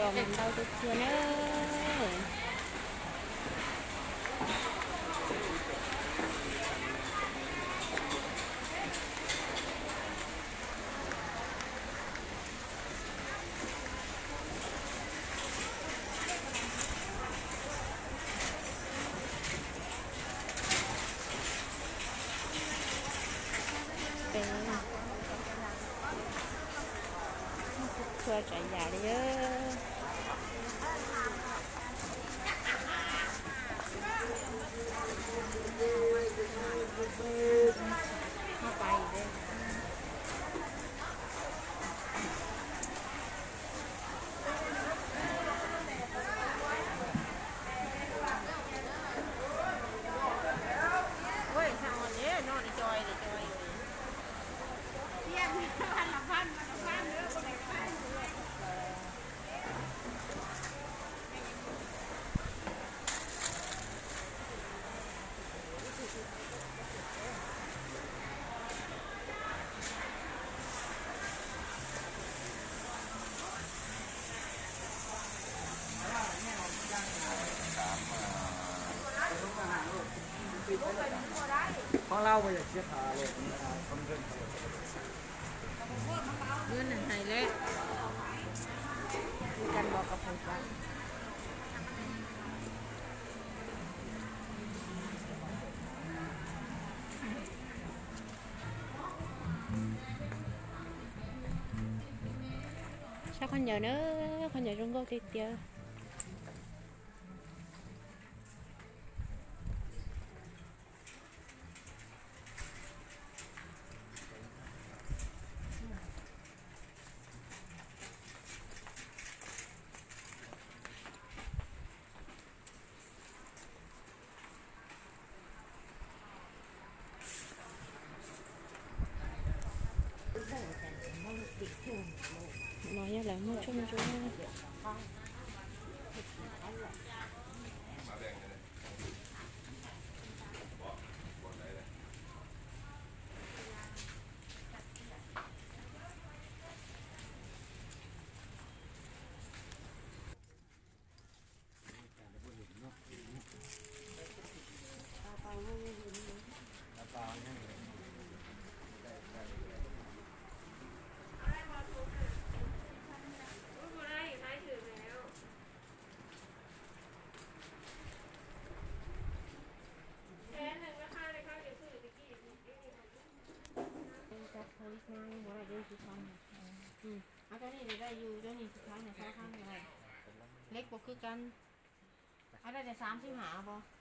Ntau tiag tiag na. Txhua tsav yam li. Qhov laus yog siab pha los. Wb neeg hais lawm, wb cab npo qhov phoom pam. Saib qhov ncauj na, qhov ncauj zoo nkauj tiag tiag. No yog lawv muag tshuaj ntsuab. Leg puas khwv kan? Ab, da de xav sib ham pos.